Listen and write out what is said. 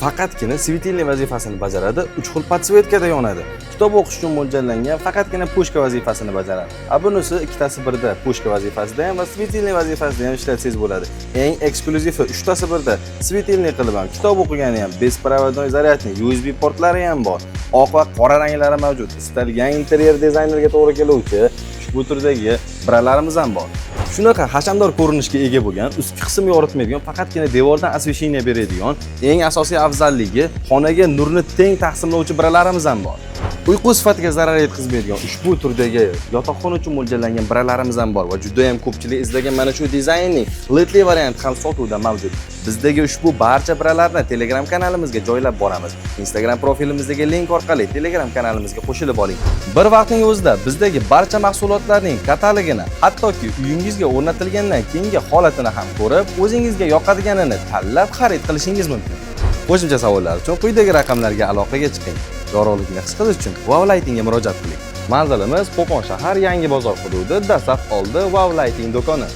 Faqatgina светильник vazifasini bajaradi, uch xil подсветка da yonadi. Kitob o'qish uchun mo'ljallangan, faqatgina пушка vazifasini bajaradi. A bunisi ikkitasi birda, пушка vazifasida ham va светильник vazifasida ham ishlatsangiz bo'ladi. Eng eksklyuzivi, uchtasi birda, светильник qilib ham, kitob o'qigani ham, беспроводной зарядный, USB portlari ham bor. Oq va qora ranglari mavjud. Istalgan interyer dizaynerga to'g'ri keluvchi ushbu turdagi bralarimiz ham bor. Shunaqa hashamdor ko'rinishga ega bo'lgan, ustki qismi yoritmaydigan, faqatgina devordan освещение beradigan, eng asosiy afzalligi, xonaga nurni teng taqsimlovchi bralarimiz ham bor. Uyqu sifatiga zarar yetkazmaydigan ushbu turdagi yotoqxona uchun mo'ljallangan bralarimiz ham bor va juda ham ko'pchilik izlagan mana shu dizaynning ledli varianti ham sotuvda mavjud. Bizdagi ushbu barcha bralarni Telegram kanalimizga joylab boramiz. Instagram profilimizdagi link orqali Telegram kanalimizga qo'shilib oling. Bir vaqtning o'zida bizdagi barcha mahsulotlarning katalogini, hattoki uyingizga o'rnatilgandan keyingi holatini ham ko'rib, o'zingizga yoqadiganini tanlab xarid qilishingiz mumkin. Qo'shimcha savollar uchun quyidagi raqamlarga aloqaga chiqing. Yorug'likni his qilish uchun Wow Lightingga murojaat qiling. Manzilimiz: Qo'qon shahar, Yangi bozor hududi, Dasaf oldi, Wow Lighting do'koni.